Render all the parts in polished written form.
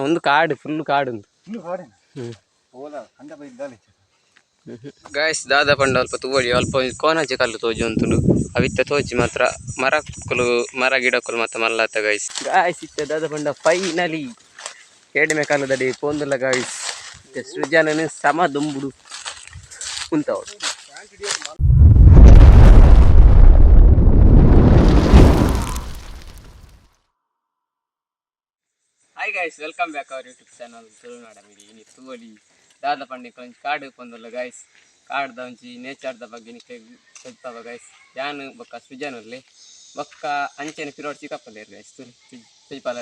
ಒಂದು ಕಾಡು, ಫುಲ್ ಕಾಡು ಉಂದು. ಗಾಯ್ಸ್ ದಾದ ಪಂಡ ಅಲ್ಪ ತೂವೊಲಿ, ಅಲ್ಪ ಕೋನಾಜೆ ಕಲ್ಲು ತೋಜಿ ಉಂತುಂಡು. ಅವಿತ್ತ ತೋಜಿ ಮಾತ್ರ ಮರಕ್ಕುಲು, ಮರ ಗಿಡಕ್ಕುಲು ಮಾತ ಮಲ್ಲತ್ತ ಗಾಯ್ಸ್. ಗಾಯ್ಸ್ ಇತ್ತೆ ದಾದ ಪಂಡ ಫೈನಲಿ ಏಡಿಮೆ ಕಾಲದಡಿ ಪೋಂದುಲ್ಲ ಗಾಯ್ಸ್. ಇತ್ತೆ ಸೃಜನನ್ ಸಮ ದುಂಬುಡು ಉಂತವಡು. Hi guys, welcome back our YouTube channel Tulunada ಮಿಡಿ. ಇನಿ ತೂವೊಲಿ ದಾದ ಪಂಡ ಒಂಜಿ ಕಾಡು ಪೊಂದುಲ್ಲ ಗಾಯ್ಸ್. ಕಾಡ್ದ ಒಂಜಿ ನೇಚರ್ದ ಬಗ್ಗೆ ನಿಕ್ಲೆಗ್ ತೊಜ್ಪಾವ ಗಾಯ್ಸ್. ಯಾನ್ ಬೊಕ್ಕ ಸೃಜನ್ ಉಲ್ಲೆ, ಬೊಕ್ಕ ಅಂಚೆನೆ ಪಿರೋಡ್ ಚಿಕ್ಕಪ್ಪಲೇರ್ ಗಾಯ್ಸ್. ತೊಜ್ಪಾಲ.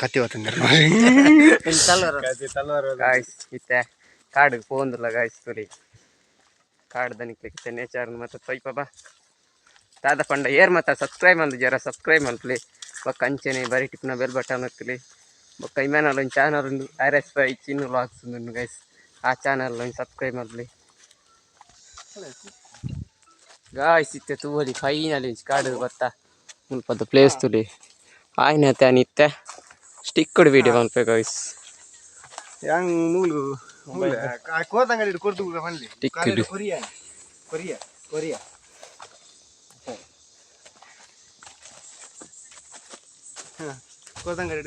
ಕತ್ತಿ. ಗಾಯ್ಸ್ ಇತ್ತೆ ಕಾಡು ಪೋಂದುಲ್ಲ ಗಾಯ್ಸ್. ತುಲಿ ಕಾಡ್ದ ನಿಕ್ಲೆಗ್ ಇತ್ತೆ ನೇಚರ್ ಮತ್ತೆ ತೊಯ್ಪ ಬಾ. ದಾದ ಪಂಡ ಏರ್ ಮತ್ತ ಸಬ್ಸ್ಕ್ರೈಬ್ ಮಲ್ದು ಜರ ಸಬ್ಸ್ಕ್ರೈಬ್ ಮಲ್ಪುಲೆ. ಬೊಕ್ಕ ಅಂಚೆನೆ ಬರಿ ಟಿಪ್ನ ಬೆಲ್ ಬಟನ್ ಒತ್ತುಲೆ. ಬೊಕ್ಕ ಇಮ್ಯಾನಲ್ ಒಂಜಿ ಚಾನಲ್ ಉಂಡು, ಆರ್ ಎಸ್ ಪೈ ಚಿನ್ನು ವ್ಲಾಗ್ಸ್ ಉಂಡು ಗೈಸ್. ಆ ಚಾನಲ್ ಒಂಜಿ ಸಬ್ಸ್ಕ್ರೈಬ್ ಮಲ್ಪುಲೆ ಗಾಯ್ಸ್. ಇತ್ತೆ ತೂವೊಲಿ, ಫೈನಲಿ ಒಂಜಿ ಕಾಡು ಬತ್ತ. ಮುಲ್ಪದ ಪ್ಲೇಸ್ ತುಲಿ. ಆಯ್ನತೆ ಇತ್ತೆ ಸ್ಟಿಕ್ಕಡ್ ವೀಡಿಯೋ ಮಲ್ಪೆ ಗಾಯ್ಸ್. ಯಾಂಗ್ ಮೂಲು ಕೋತಂಗಡಿ ಕೊರ್ದು ಪನ್ಲಿ. ಟಿಕ್ಕಿಡು. ಕೊರಿಯಾ ಕೊರಿಯಾ ಕೊರಿಯಾ. ಕೋತಂಗಡಿ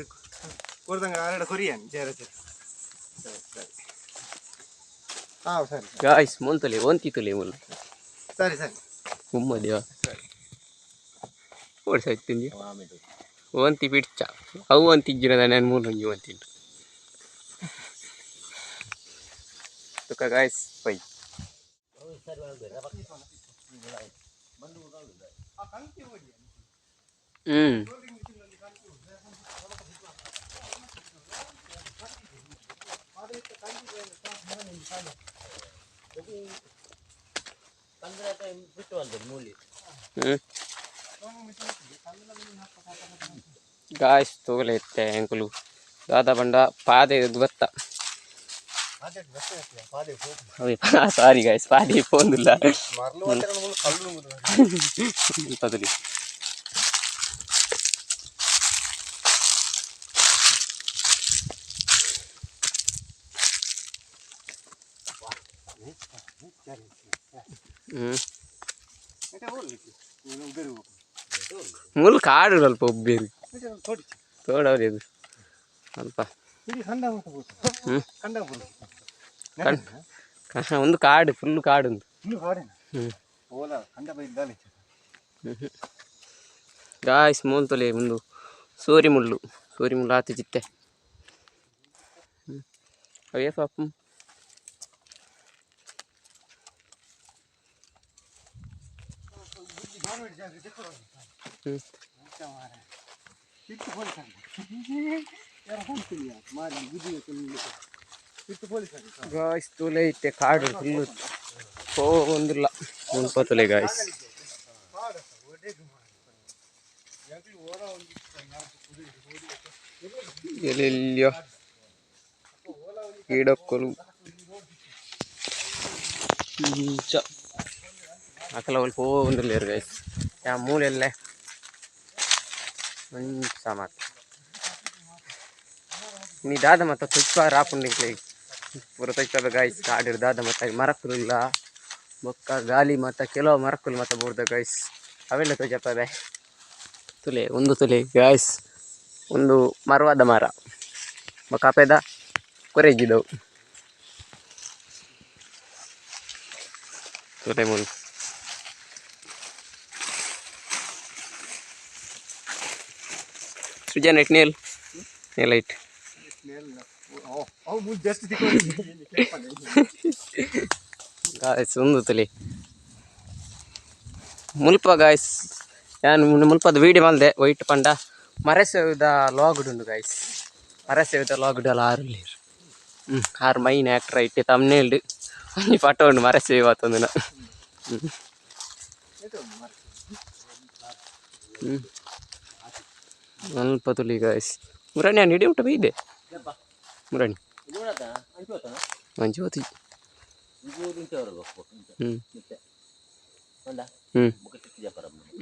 ಕೋತಂಗಡಿ ಆರಡ ಕೊರಿಯಾನ್ ಜರ ಜರ. ಸರಿ ಸರಿ, ಹಾಂ ಸರಿ. ಗಾಯ್ಸ್ ಮೊಂತುಲೆ ಒಂತಿ ತುಲೆ ಮುಲ್. ಸರಿ ಸರಿ. ಉಮ್ಮದಿಯಾ ಓಡಿಸಾಯ್ತಿಂದಿ ಒಂತಿ ಬಿಡ್ಚ ಅವು ಅಂತಿಜ್ಜಿನ ನಾನು ಮೂಲ ಒಂಜಿ ಒಂತಿಂಡು ತುಕ ಗಾಯ್ಸ್ ಪೈ. ಹ್ಮ್ ಗಾಯ್ಸ್ ತೂಲೆ ಇತ್ತೆ ಎಂಕುಲು ದಾದ ಪಂಡ ಪಾದೆ ಬತ್ತ. ಸಾರಿ ಗಾಯ್ಸ್, ಪಾದೆ ಪೋಂದಿಲ್ಲ. ಕಲ್ಲು. ಪದಲಿ ಹ್ಮ್ ಮುಲ್ ಕಾಡು ಅಲ್ಪ ಒಬ್ಬೇರು ತೋಡವ್ರಿ ಅದು ಅಲ್ಪ. ಒಂದು ಕಾಡು, ಫುಲ್ ಕಾಡು ಉಂಟು. ಗಾಯ್ಸ್ ಮೋಲ್ತೊಲೆ ಒಂದು ಸೋರಿ ಮುಳ್ಳು, ಸೋರಿ ಮುಳ್ಳು ಆತು ಚಿತ್ತೆ. ಅವೇ ಪಾಪಂ. ಗಾಯ್ಸ್ ತೂಲೆ ಇತ್ತೆ ಕಾಡು ಫುಲ್ಲು ಒಂದಿಲ್ಲ ಮುಲ್ಪ ತುಲೆ ಗಾಯ್ಸ್. ಎಲ್ಲೆಲ್ಲಿಯೋ ಗಿಡಕ್ಕಲು ಇಂಚ ಅಕಲ ಒಲ್ಪ ಒಂದಿಲ್ಲ ಗಾಯ್ಸ್. ಯಾ ಮೂಲೆಲ್ಲೇ ಒಂಚ ಮಾತ ನೀ ದಾದ ಮತ್ತ ತುಪ್ಪ ರಾಪುಂಡು ಪೂರ ತೊಚ್ಪಾಗ ಗಾಯ್ಸ್. ಕಾಡಿರ್ ದಾದ ಮತ್ತ ಮರಕ್ಕುಲಿಲ್ಲ. ಬೊಕ್ಕ ಗಾಲಿ ಮತ್ತ ಕೆಲವು ಮರಕ್ಕುಲು ಮತ್ತ ಬೋರ್ದ ಗಾಯ್ಸ್. ಅವೆಲ್ಲ ತೊಜಪ್ಪವೆ ತುಲೆ ಒಂದು ತುಲೆ ಗಾಯ್ಸ್. ಒಂದು ಮರವಾದ ಮರ ಬೊಕ್ಕ ಅಪೆದ ಕೊರೆಜಿದವು ತುಲೆ ಮುಲ್. Srijan it nail nail it. Guys ಒಂದು ತುಲಿ ಮುಲ್ಪ ಗಾಯ್ಸ್. ಯಾನ್ ಮುಲ್ಪದ ವೀಡಿಯೋ ಮಲ್ದೆ ವೈಟ್ ಪಂಡ ಮರಸೇವುದ ಲಾಗ್ಡ್ ಉಂಡು ಗಾಯ್ಸ್. ಮರಸೇವುದ ಲಾಗ್ಡ್ ಅಲ್ಲ ಆರು ಉಲ್ಲೆರ್. ಆರ್ ಮೈನ್ ಆಕ್ಟರ್ ಐಟ್ ತಮ್ನೇಲ್ಡ್ ಒಂಜಿ ಫೋಟೋ ಉಂಡು ಮರಸೇವು ಆತೊಂದುನ. ಹ್ಮ್ ಅಲ್ಪ ತುಲಿ ಗಾಯ್ಸ್. ಮುರಾಣಿ ನಾನು ಇಡೀ ಊಟ ಬೈದೆ ಮುರಾಣಿ ಮಂಚಿ ಹೋತಿ. ಹ್ಞೂ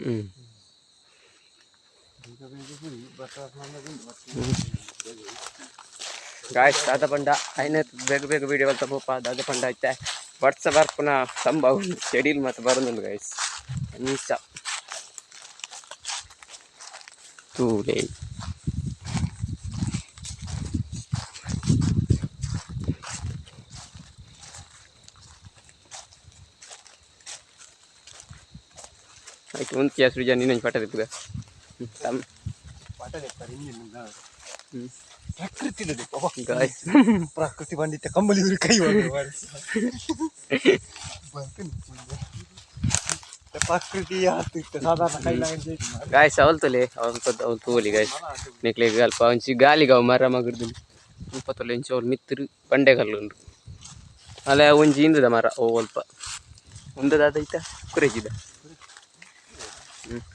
ಹ್ಞೂ. ಗಾಯ್ಸ್ ದಾದ ಪಂಡ ಐನ ಬೇಗ ಬೇಗ ವೀಡಿಯೋ ಬಲ್ತ ಪೋಪ ದಾದ ಪಂಡ ಐತೆ ವರ್ಷ ಬರ್ಪುನ ಸಂಭವ ಶೆಡ್ಯೂಲ್ ಮತ್ತೆ ಬರೋದುಂಡು ಗಾಯ್ಸ್ ಅಂಚ ತೂಲೆ. ಆಯ್ತು ಒಂದು ಸೃಜನ್ ಇನ್ನೊಂದು ಪಟ ತಿಪ್ಪುಗ ತಮ್ಮ. ಪ್ರಕೃತಿ. ಗಾಯ್ಸ್. ಪ್ರಕೃತಿ ಬಂದಿತ್ತೆ ಕಂಬಳಿ ಕೈ. ಪ್ರಕೃತಿ ಆತಿತ್ತು ಸಾಧಾರಣ ಕೈಲಾಗ. ಗಾಯ್ಸ್ ಅವಲ್ ತೊಲೆ ಅವಲ್ ಅವಲ್ ತೂಲಿ ಗಾಯ್ಸ್ ನಿಕ್ಲೆಗ್ ಅಲ್ಪ ಒಂಚಿ ಗಾಲಿಗ್ ಅವು ಮರ ಮಗುರ್ದು ಮುಲ್ಪ ತೊಲೆ ಇಂಚ ಅವ್ಲು ಮಿತ್ತುರು ಬಂಡೆಕಲ್ಲು ಉಂಡು. ಅಲ್ಲ ಒಂಜಿ ಇಂದುದ ಮರ ಓ ಅಲ್ಪ ಉಂದದ ಐತ ಕುರೆಜಿದ.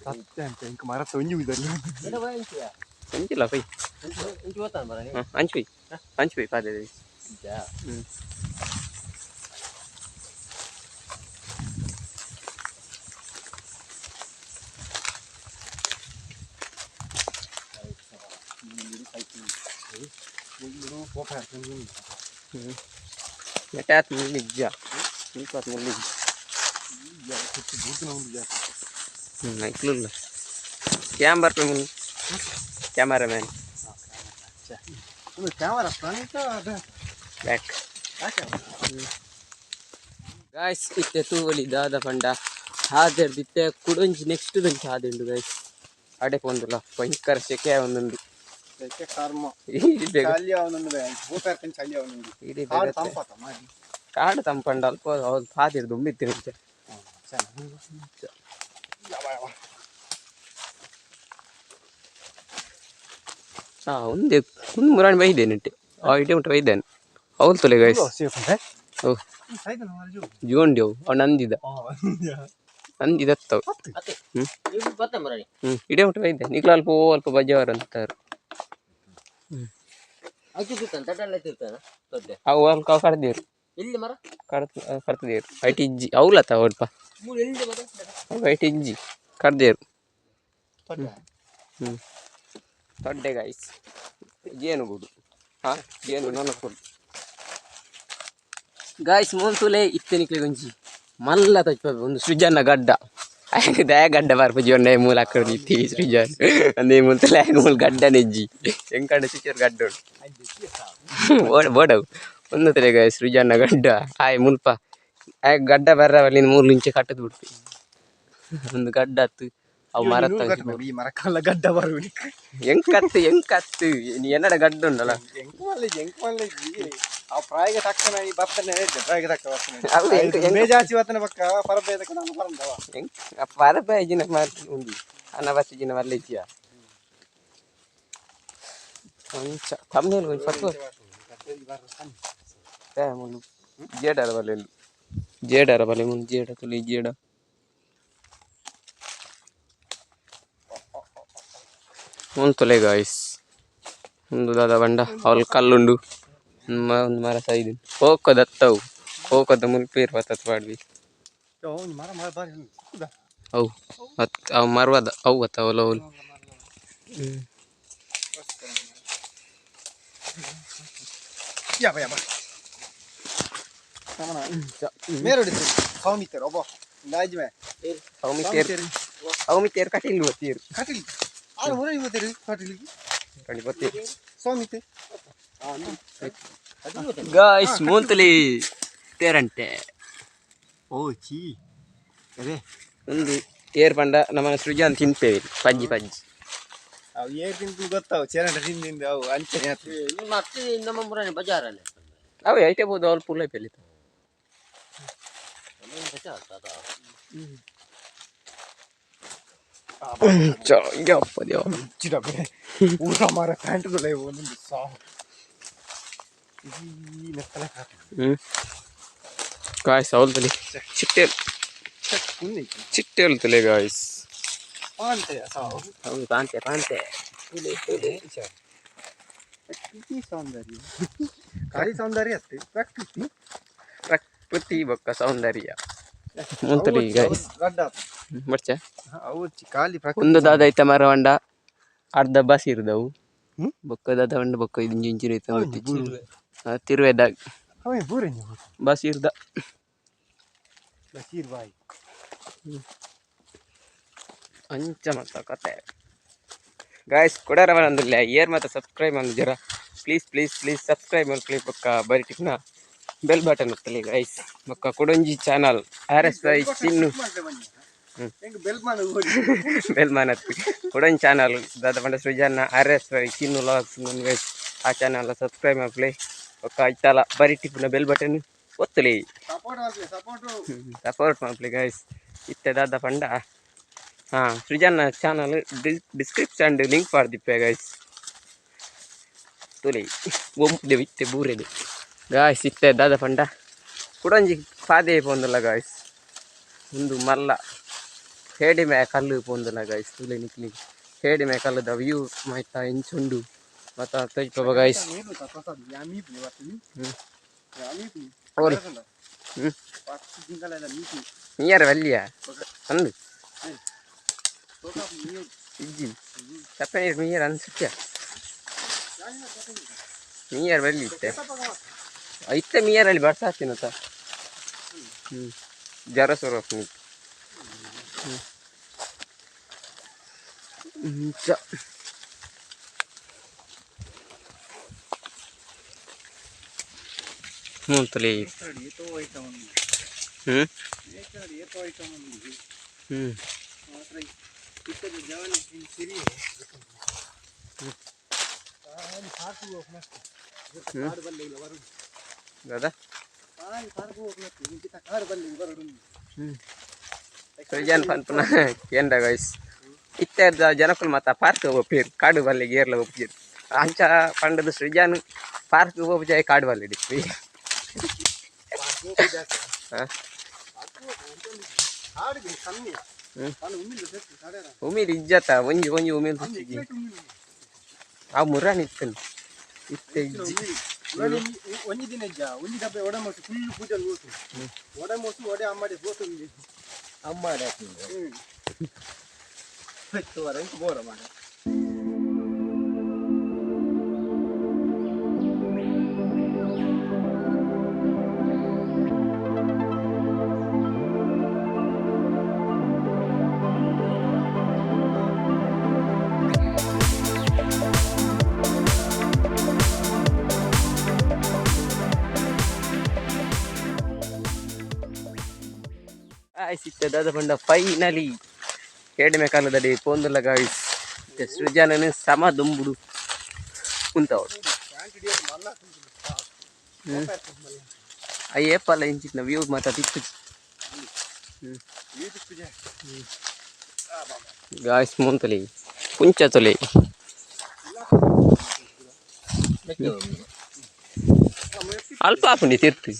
ಸತ್ಯ ಅಂತ ಇಂಕ ಮರ ತೊಂಜಿ. ಒಂಜಿಲ್ಲ ಪೈ. ಹಾಂ ಅಂಚು ಅಂಚು ಪೈ ಪಾದೆ. ಹ್ಞೂ. ನೆಟ್ಟಾತ್ ಮುಳ್ಳಿಜ್ಜ ಮುಲ್ಪಾತ್ ಮುಳ್ಳಿಜ್ಜ. ಹ್ಞೂ ಐಕ್ಲುಲ್ಲ ಕ್ಯಾಮ್ ಬರ್ಪೆ ಮುಲ್ cameraman. Camera front. Back. Guys ಇತ್ತೆ ತೂವೊಲಿ ದಾದ ಪಂಡ ಹಾದೆರ್ದು ಇತ್ತೆ ಕುಡೊಂಜಿ ನೆಕ್ಸ್ಟ್ ದಂಚಿ ಹಾದುಂಡು ಗಾಯ್ಸ್. ಅಡೆ ಪೋಂದುಲ್ಲ ಭಯಂಕರ ಸೆಕೆ ಆವೊಂದುಂಡು. ಕರ್ಮ. ಇಡೀ ಬೇಗ. ಚಳಿ ಅವನೊಂದು ಭೂಪರ್ಕನ್ ಚಳಿ ಅವನೊಂದು. ಇಡೀ ಕಾಡು ಬೇಗ. ತಂಪಾತ ಮಾಡಿ. ಕಾಡು ತಂಪಂಡ ಅಲ್ಪ ಅವ್ರು ಹಾದಿರ್ದು ಉಂಬಿತ್ತಿನ. ಹಾಂ ಒಂದೇ ಒಂದು ಮುರಾಣಿ ಬೈದೇನೆ ಆ ಇಡೇ ಉಂಟು ಬೈದೇನೆ ಅವ್ಲು ತೊಲೆ ಗಾಯ್ಸ್. ಓ ಜೋಂಡಿ ಅವು ಅವು ನಂದಿದ ನಂದಿದತ್ತವು. ಹ್ಞೂ ಹ್ಞೂ ಇಡೇ ಉಂಟು ಬೈದೆ ನಿಕ್ಲ ಅಲ್ಪ ಅಲ್ಪ ಬಜಾವರ್ ಅಂತಾರೆ. ಅವು ಅಲ್ಪ ಅವು ಕಡ್ದೇರು. ಕಡ್ತ ಕಡ್ತದೇರು ಐಟ್ ಇಜ್ಜಿ ಅವ್ಲತ್ತ ಅಲ್ಪ ಅವು ಐಟ್ ಇಜ್ಜಿ ಕಡ್ದೇರು. ಹ್ಞೂ ತೊಡ್ಡೆ ಗಾಯ್ಸ್ ಜೇನುಗೂಡು. ಹಾಂ ಜೇನು ನೊನಕೊಡು ಗಾಯ್ಸ್. ಮೋಲ್ತುಲೆ ಇತ್ತೆ ನಿಕ್ಲೆ ಒಂಜಿ ಮಲ್ಲ ತಜ್ಪ ಒಂದು ಸೃಜನ ಗಡ್ಡ ದಯ ಗಡ್ಡ ಬರ್ಪ ಜೀವನ ಮೂಲ ಅಕ್ಕಡ ಇತ್ತಿ ಸೃಜನ್ ಅಂದೇ ಮುಲ್ತಲೆ ಮೂಲ ಗಡ್ಡ ನೆಜ್ಜಿ ಎಂಕಂಡ ಚಿಚೂರು ಗಡ್ಡ ಉಂಟು ಬೋಡವು ಒಂದು ತಲೆ ಗಾಯ್ಸ್. ಸೃಜನ ಗಡ್ಡ ಆಯ್ ಮುಲ್ಪ ಆಯ್ ಗಡ್ಡ ಬರ್ರ ಮೂಲು ಇಂಚೆ ಕಟ್ಟದ್ ಬಿಡ್ಪಿ ಒಂದು ಗಡ್ಡ ಅತ್ತು ಅವು ಮರತ್ತ. ಈ ಮರಕ್ಕಲ್ಲ ಗಡ್ಡ ಬರುವು. ಎಂಕತ್ತು ಎಂಕತ್ತು ನೀ ಎನ್ನಡ ಗಡ್ಡ ಉಂಡಲ್ಲ. ಎಂಕ್ ಮಲ್ಲೆಜಿ ಎಂಕ್ ಮಲ್ಲೆಜಿ ಆ ಪ್ರಾಯಗ ತಕ್ಕನ ಈ ಬತ್ತನೆ ಪ್ರಾಯಗ ತಕ್ಕ ಬತ್ತನೆ. ಅವು ಎಂಕ್ ಎಂಕ್ ಬೇಜಾಚಿ ಬತ್ತನೆ ಪಕ್ಕ ಪರಬೇದಕ್ಕೆ ನಾನು ಪರಂದವ. ಎಂಕ್ ಪರಬ ಜಿನ ಉಂಡು ಅನ್ನ ಬತ್ತಿ ಜಿನ ಮಲ್ಲೆಜ್ಜಿಯ ಅಂಚ ತಮ್ನೇಲ್ ಒಂಜಿ ಫೋಟೋ ಮುಲ್ಲು ಜೇಡರ ಬಲೆ ಜೇಡರ ಬಲೆ ಮುಲ್ಲು ಜೇಡ ತುಲಿ ಜೇಡ ಮುಲ್ ತುಲೆ ಗಾಯ್ಸ್. ಒಂದು ದಾದ ಬಂಡ ಅವಲ್ ಕಲ್ಲುಂಡು ಒಂದು ಮರ ಸೈಡ್ ಕೋಕದತ್ತವು ಕೋಕದ ಮುಲ್ಪೇರ್ ಬತ್ತತ್ ಪಾಡ್ವಿ. ಮರ ಮರ ಬಾರಿ. ಅವು ಅತ್ ಅವು ಮರ್ವದ ಅವು ಅತ್ತವಲ್ಲ ಅವಲು. ಯಾ ಯಾ ಮೇರೋಡಿ ಸೌಮಿತೇರು ಒಬ್ಬ ಲಾಜ್ಮೆ. ಅವು ಮಿತ್ತೇರ್ ಅವು ಮಿತ್ತೇರ್ ಕಟೀಲ್ ಗೊತ್ತೀರು. ಕಟೀಲ್ ಆರು ಮುರ ಗೊತ್ತೀರು ಕಟೀಲ್. ಕಣಿ ಗೊತ್ತೀರು. ಸೌಮಿತೆ. ಗಾಯ್ಸ್ ಮೂಂತಲಿ ತೇರಂಟೆ. ಓ ಚೀ ಅದೇ. ಒಂದು ಏರ್ ಪಂಡ ನಮ್ಮನ ಸೃಜನ್ ತಿನ್ಪೇವಿ ಪಜ್ಜಿ ಪಜ್ಜಿ. ಅವು ಏರ್ ತಿಂದು ಗೊತ್ತಾವು ಚೇರಂಟ ತಿಂದಿಂದ ಅವು ಅಂಚನೆ. ಮತ್ತೆ ನಮ್ಮ ಮುರಾಣಿ ಬಜಾರಲ್ಲಿ. ಅವು ಐಟೆ ಬೋದು ಅವ್ಲು ಪುಲ್ಲ ಪೆಲ್ಲಿ. ಯಪ್ಪ ದೇವ. ಚಿಡಬೆ ಊರ ಮಾರ ಪ್ಯಾಂಟ್ ಒಂದೊಂದು ಸಾವು ಈ ನೆತ್ತಲೆ ಕಾಟ. ಹ್ಞೂ ಗಾಯ್ಸ್ ಅವ್ಲು ತಲಿ ಚಿಟ್ಟೆ. ಚಿಟ್ಟೆ ತುಲೆ ಗಾಯ್ಸ್. ಪಾಂತೆ ಸಾವು. ಹೌದು ಪಾಂತೆ ಪಾಂತೆ. ಪ್ರಕೃತಿ ಸೌಂದರ್ಯ ಖಾಲಿ ಸೌಂದರ್ಯ ಅತ್ತೆ ಪ್ರಕೃತಿ. ಪ್ರಕೃತಿ ಬೊಕ್ಕ ಸೌಂದರ್ಯ. ಮುಂತಲಿ ಗಾಯ್ಸ್. ರಡ್ಡ. ಮರ್ಚ. ಅವು ಖಾಲಿ. ಒಂದು ದಾದ ಐತ ಮರ వంಡ ಅರ್ಧ ಬಸ್ ಇರ್ದವು. ಹ್ಮ್? ಬೊಕ್ಕ ದಾದ వంಡ ಬೊಕ್ಕ ಇದು ಇಂಚಿನ ಐತ ತಿರುವೆದಾಗ. ಅವೇ ಬೂರೆ. ಬಸ್ ಇರ್ದ. ಬಶೀರ್ ಬಾಯ್. ಅಂಚ ಮತ್ತ ಕತೆ ಗಾಯ್ಸ್. ಕೊಡಾರ ಬಂದಿಲ್ಲ ಏರ್ ಮತ್ತೆ ಸಬ್ಸ್ಕ್ರೈಬ್ ಜರ. ಪ್ಲೀಸ್ ಪ್ಲೀಸ್ ಪ್ಲೀಸ್ ಸಬ್ಸ್ಕ್ರೈಬ್ ಮಲ್ಪಲಿ. ಬೊಕ್ಕ ಬರಿ ಟಿಪ್ನ ಬೆಲ್ ಬಟನ್ ಒತ್ತಲಿ ಗಾಯ್ಸ್. ಬೊಕ್ಕ ಕೊಡೊಂಜಿ channel R S Y Chinnu. ಹೆಂಗ್ ಬೆಲ್ ಮಾಡ. ಬೆಲ್ ಮಾನತ್ ಕೊಡೊಂಜಿ ಚಾನಲ್ ದಾದ ಪಂಡ ಸೃಜನ್ನ R S Y Chinnu vlogs guys. ಆ ಚಾನಲ್ ಸಬ್ಸ್ಕ್ರೈಬ್ ಮಲ್ಪಲಿ. ಬೊಕ್ಕ ಐತಲ ಬರಿ ಟಿಪ್ನ ಬೆಲ್ ಬಟನ್ ಒತ್ತಲಿ. ಸಪೋರ್ಟ್ ಮಾಡ್ಲಿ, ಸಪೋರ್ಟ್. ಸಪೋರ್ಟ್ ಮಲ್ಪಲಿ ಗೈಸ್. ಇತ್ತೆ ದಾದ ಪಂಡ ಹಾಂ ಸೃಜನ್ನ ಚಾನಲ್ ಡಿಸ್ಕ್ರಿಪ್ಷನ್ ಲಿಂಕ್ ಪಾಡ್ದಿಪ್ಪೆ ಗೈಸ್. ತುಲಿ ಒಮ್ಮೆ ಇತ್ತೆ ಬೂರೆದು ಗಾಯ್ಸ್. ಇತ್ತೆ ದಾದ ಪಂಡ ಕುಡೊಂಜಿ ಪಾದೆ ಪೋಂದುಲ್ಲ ಗಾಯ್ಸ್. ಉಂದು ಮಲ್ಲ ಹೇಡಿಮೆ ಕಲ್ಲು ಪೋಂದುಲ್ಲ ಗಾಯ್ಸ್. ತುಲೆ ನಿಕ್ಲಿ ಹೇಡಿಮೆ ಕಲ್ಲುದ ವ್ಯೂ ಮಾಯ್ತ ಎಂಚುಂಡು ಮತ್ತ ತೋಜಿಪವ ಗಾಯ್ಸ್. ಓಲ್. ನೀಯರ ವಲ್ಲಿಯ ಅಂದು ಇಜ್ಜಿ ಚಪ್ಪೆ ನೀರು ಮೀಯರ್ ಅನ್ಸುತ್ಯ ಮೀಯರ್ ಬಲ್ಲಿ ಇತ್ತೆ ಇತ್ತೆ ಮೀಯರಲ್ಲಿ ಬರ್ಸಾತಿನತ. ಜ್ವರ ಶುರು. ಹ್ಞೂ ಇಂಚ ಮೂಂತಲಿ. ಹ್ಞೂ ಹ್ಞೂ. ದಾದಾ ಹ್ಞೂ ಸೃಜನ್ ಪನ್ಪುನ ಕೇಂದ್ರ ಗೈಸ್. ಇತ್ತೆ ಜನಕುಲು ಮಾತ ಪಾರ್ಕ್ ಪೋಪೆರ್, ಕಾಡು ಬಲ್ಲಿಗೆ ಏರ್ಲ ಪೋಪುಜೆರ್. ಅಂಚ ಪಂಡದು ಸೃಜನ್ ಪಾರ್ಕ್ ಪೋಪುಜಾಯ್, ಕಾಡು ಬಲ್ಲಿ ಡಿಪ್ಪಿ. ಹಾಂ. ಉಮಿಲ್ ಇಜ್ಜತ ಒಂಜಿ ಒಂಜಿ ಉಮಿಲ್ ತುಚ್ಚಿಜಿ. ಆ ಮುರಾನ್ ಇತ್ತನ್ ಇತ್ತೆ ಇಜ್ಜಿ. ಒಂಜಿ ದಿನ ಇಜ್ಜ ಒಂಜಿ ಡಬ್ಬೆ ಒಡೆ ಮೋಸು ಫುಲ್ ಪೂಜೆ ಗೋತು ಒಡೆ ಮೋಸು ಒಡೆ ಅಮ್ಮಾಡಿ ಗೋತು. ಅಮ್ಮಾಡಿ. ಹ್ಮ್ ಬೋರ ಮಾಡ. ಗಾಯ್ಸ್, ಇತ್ತೆ ದಾದ ಪಂಡ ಫೈನಲಿ ಕೇಡಿಮೆ ಕಾಲದಲ್ಲಿ ಪೋಂದುಲ್ಲ ಗಾಯ್ಸ್. ಇತ್ತೆ ಸೃಜನನ್ ಸಮ ದುಂಬುಡು ಉಂತವಡು. ಅಯ್ಯಪ್ಪಲ್ಲ ಇಂಚಿನ ವ್ಯೂ ಮಾತ ತಿಕ್ಕು ಗಾಯ್ಸ್. ಮುಂತಲಿ ಪುಂಚ ತೊಲೆ. ಅಲ್ಪ ಆಪುಂಡಿ ತಿರ್ತು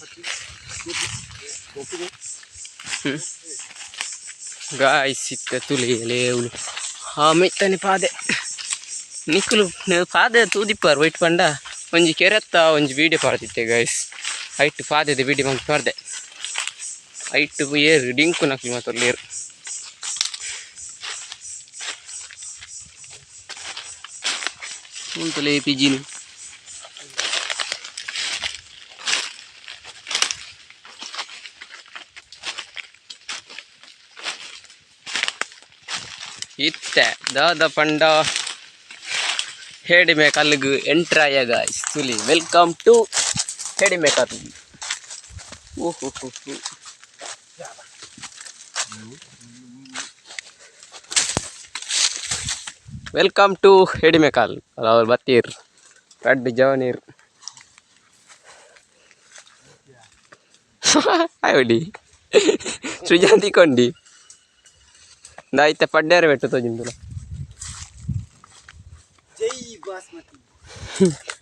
ಗಾಯ್ಸ್. ಇತ್ತೆ ತುಲಿ ಲೇವುಲು ಹಾ ಮಿತ್ತನೆ ಪಾದೆ ನಿಕ್ಕುಲು ಪಾದೆ ತೂದಿಪ್ಪಾರ್ ವೈಟ್ ಪಂಡ ಒಂಜಿ ಕೆರೆತ್ತ ಒಂಜಿ ವೀಡಿಯೋ ಪಾಡ್ದಿತ್ತೆ ಗಾಯ್ಸ್. ಐಟ್ ಪಾದೆದ ವೀಡಿಯೋ ಮಂತ್ ಪಾಡ್ದೆ. ಐಟ್ ಏರು ಡಿಂಕು ನಕ್ಲು ಮಾತೊಲ್ಲೇರು. ಉಂತುಲೆ ಪಿಜಿನು ಇತ್ತೆ ದಾದ ಪಂಡ ಹೇಡಿಮೆ ಕಲ್ಲಿಗೆ ಎಂಟ್ರ್ ಆಯ ಗಾಯ್ಸ್. ತುಲಿ welcome to ಹೇಡಿಮೆ ಕಲ್ಲು. ಓಹೋ ಹೋ. Welcome to ಹೇಡಿಮೆಕಾಲ್. ಅವ್ರು ಬತ್ತೀರ್ ರಡ್ಡ್ ಜವನೀರ್ ಆಯೋಡಿ ಸೃಜಾಂತಿ ಕೊಂಡಿ ನಾ ಇತ್ತೆ ಪಡ್ಡೇರ ಬೆಟ್ಟು ತೋಜಿಂದುಲ. ಜೈ ಬಾಸ್ಮತಿ.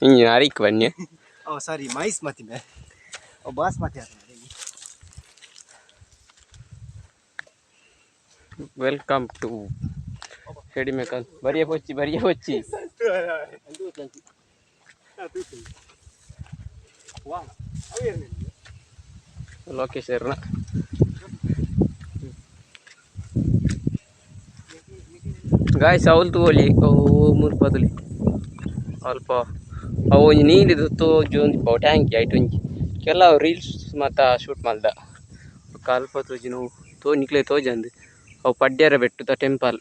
ಇಂಜಿನ ಅರಿಕ್ ಬನ್ನಿ. ಓ ಸಾರಿ, ಮೈಸ್ಮತಿ ಮೇ ಓ ಬಾಸ್ಮತಿ ಆತ. Welcome to ಹೆಡಿಮೆಕಾಲ್. ಬರಿಯ ಪೊಚ್ಚಿ ಬರಿಯ ಪೊಚ್ಚಿ. ಲೋಕೇಶ್. ಗಾಯ್ಸ್, ಅವ್ಲು ತೂವೊಲಿ, ಅವು ಮುಲ್ಪ ತೂಲೆ. ಅಲ್ಪ ಅವು ಒಂಜಿ ನೀಲಿದ ತೋಜೊಂದಿಪ್ಪು ಟ್ಯಾಂಕಿ. ಐಟ್ ಒಂಜಿ ಕೆಲವು ರೀಲ್ಸ್ ಮಾತ ಶೂಟ್ ಮಲ್ದ. ಬೊಕ್ಕ ಅಲ್ಪ ತೋಜಿನವು ತೋ ನಿಕ್ಲೆ ತೋಜಂದ್. ಅವು ಪಡ್ಯರ ಬೆಟ್ಟುದ ಟೆಂಪಲ್.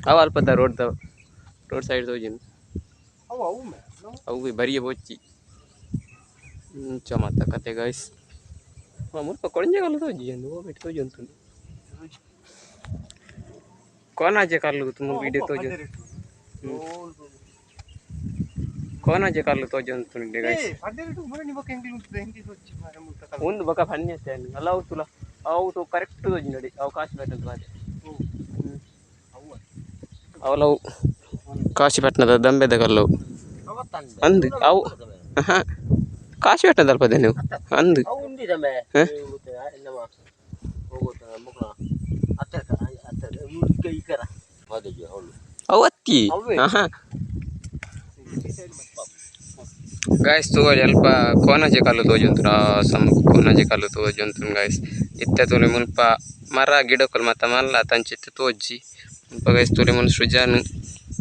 ಅವು ಅಲ್ಪದ ರೋಡ್ ದ ರೋಡ್ ಸೈಡ್ ತೋಜುಂಡು. ಅವು ಅವು ಅವು ಬರಿಯ ಬೊಚ್ಚಿ. ಇಂಚ ಮಾತ ಕತೆ ಗಾಯ್ಸ್. ಮುಲ್ಪ ಕೊಳಂಜೆಗಲ್ಲು ತೋಜಿ ಓ ಬೆಟ್ಟು ತೋಜೊಂತುಂಡು. ಕೋನಾಜೆ ಕಲ್ಲು ತುಂಬ ವಿಡಿಯೋ ತೋಜು. ಕೋನಾಜೆ ಕಲ್ಲು ತೋಜೊಂತುಂಡು ಗಾಯ್ಸ್. ಒಂದು ಬೊಕ ಫನ್ನಿ ಅತ್ತೆ ಅಲ್ಲ. ಅವು ತುಲ, ಅವು ತೂ ಕರೆಕ್ಟ್ ತೋಜಿ ನೋಡಿ. ಅವು ಕಾಶಿಪಟ್ಟಣದ ಬಾದೆ. ಅವಲವು ಕಾಶಿಪಟ್ಟಣದ ದಂಬೆದ ಕಲ್ಲು ಅಂದು ಅವು. ಕಾಶಿಪಟ್ಟಣದ ಅಲ್ಪದೆ ನೀವು ಅಂದು. ಅವು ಉಂಡಿದಮೆ. ಹ? ನಮ್ಮ ಹೋಗುತ್ತ ಮುಖ ಹತ್ತಿರ ಹತ್ತಿರ ಈ ಕರ ಅವಳು. ಅವು ಅತ್ತಿ. ಅವ್ವೇ. ಗಾಯ್ಸ್, ತೂವೊಲಿ, ಅಲ್ಪ ಕೋನಾಜೆ ಕಲ್ಲು ತೋಜೊಂತುಂಡು. ಆ ಸಮ ಕೋನಾಜೆ ಕಲ್ಲು ತೋಜೊಂತುಂಡು ಗಾಯ್ಸ್. ಇತ್ತೆ ತೂಲೆ, ಮುಲ್ಪ ಮರ ಗಿಡಕುಲು ಮಾತ ಮಲ್ಲ ತಂಚಿತ್ತು ತೋಜಿ ಮುಲ್ಪ ಗಾಯ್ಸ್. ತೂಲೆ, ಮುಲ್ಪ ಸೃಜನ್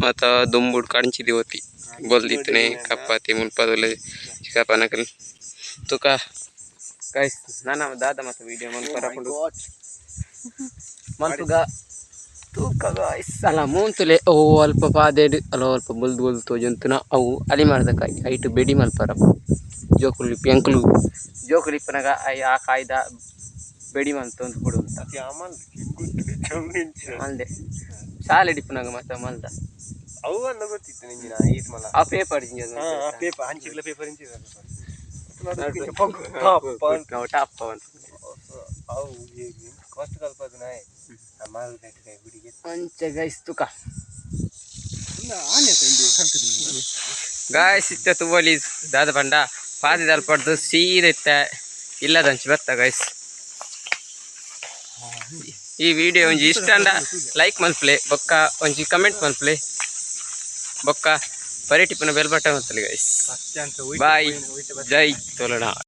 ಮಾತ ದುಂಬುಡು ಕಂಚಿ ದೀವೊತಿ ಬೊಲ್ದಿತ್ತನೆ ಕಪ್ಪಾತಿ. ಮುಲ್ಪ ತೂಲೆ, ಚಿಕ್ಕಪ್ಪನಕುಲು ತುಕ. ಗಾಯ್ಸ್, ನನ ದಾದ ಮಾತ ವಿಡಿಯೋ ಮನ್ಪರ ಪುಂಡು ಮನ್ಪುಗ ತೂಕ ಗಾಯ್ಸ್. ಅಲ್ಲ, ಮೂಂತುಲೆ ಓ ಅಲ್ಪ ಪಾದೆಡ್ ಅಲ್ಲ ಅಲ್ಪ ಬೊಲ್ದು ಬೊಲ್ದು ತೋಜೊಂತುನ ಅವು ಅಲಿಮಾರ್ದ ಕಾಯಿ. ಐಟ್ ಬೆಡಿ ಮಲ್ಪರ ಜೋಕುಲು. ಎಂಕುಲು ಜೋಕುಲು ಇಪ್ಪುನಗ ಆ ಕಾಯ್ದ ಬೆಡಿ ಮಲ್ತೊಂದು ಬುಡು ಅಂತ ಮಲ್ದೆ. ಶಾಲೆಡ್ ಇಪ್ಪುನಗ ಮಾತ ಮಲ್ದ. ಅವು ಅಂದ ಗೊತ್ತಿತ್ತು ನಿಂಜಿನ ಈತ್ ಮಲ್ಲ. ಆ ಪೇಪರ್. ಪೇಪರ್ ಹಂಚಿಗ್ಲ ಪೇಪರ್ ಇಂಚಿದ. ನಾವು ಟಾಪ್ ಅಂತ. ಅವು ಕಷ್ಟ ಕಲ್ಪದು ನಾಯಿ ಮಾಲ್ ಹುಡುಗಿ. ಅಂಚ ಗೈಸ್, ತುಕ. ಆನೆ. ಗಾಯ್ಸ್, ಇತ್ತೆ ತೂವೊಲಿ, ದಾದ ಪಂಡ ಪಾದೆದಲ್ಪಡ್ದು ಸೀದ ಇತ್ತೆ ಇಲ್ಲದಂಚಿ ಬತ್ತ ಗೈಸ್. ಈ ವಿಡಿಯೋ ಒಂಜಿ ಇಷ್ಟ ಅಂಡ ಲೈಕ್ ಮನ್ಪುಲೆ, ಬೊಕ್ಕ ಒಂಜಿ ಕಮೆಂಟ್ ಮನ್ಪುಲೆ, ಬೊಕ್ಕ ಪರಿಟಿಪ್ಪುನ ಬೆಲ್ ಬಟನ್ ಒತ್ತುಲೆ ಗೈಸ್. ಬಾಯ್, ಜೈ ತುಳುನಾಡ್.